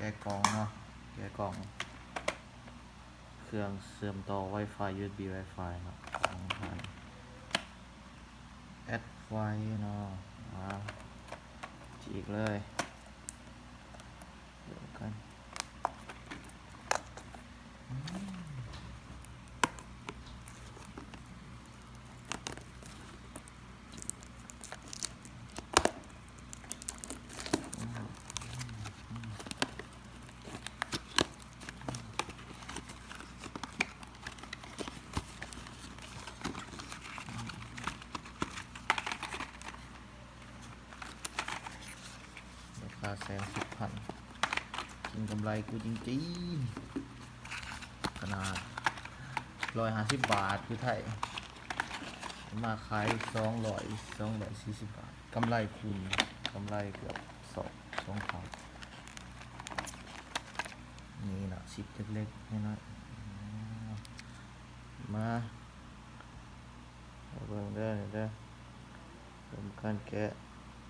ແກະກ່ອງເນາະ ແກະກ່ອງ ເຄື່ອງເຊື່ອມຕໍ່ Wi-Fi ຢູເອັສບີ Wi-Fi ເນາະ ຂອງທ່ານ ແອັດໄວເນາະ ມາຈີກເລີຍ ເບິ່ງກັນ ອືມ ລາຄາແສນສິບພັນ ກິນກຳໄລກູຈິງໆ ຂະໜາດຮ້ອຍຫ້າສິບບາດຢູ່ໄທ ມາຂາຍສອງຮ້ອຍ ສອງຮ້ອຍສີ່ສິບບາດ ກຳໄລຄູນ ກຳໄລເກືອບສອງ ສອງເທົ່າ ນີ້ເນາະ ຊິບເລັກໆ ນ້ອຍໆ ມາ ມາເບິ່ງເດີ ນີ້ເດີ ເບິ່ງການແກະ.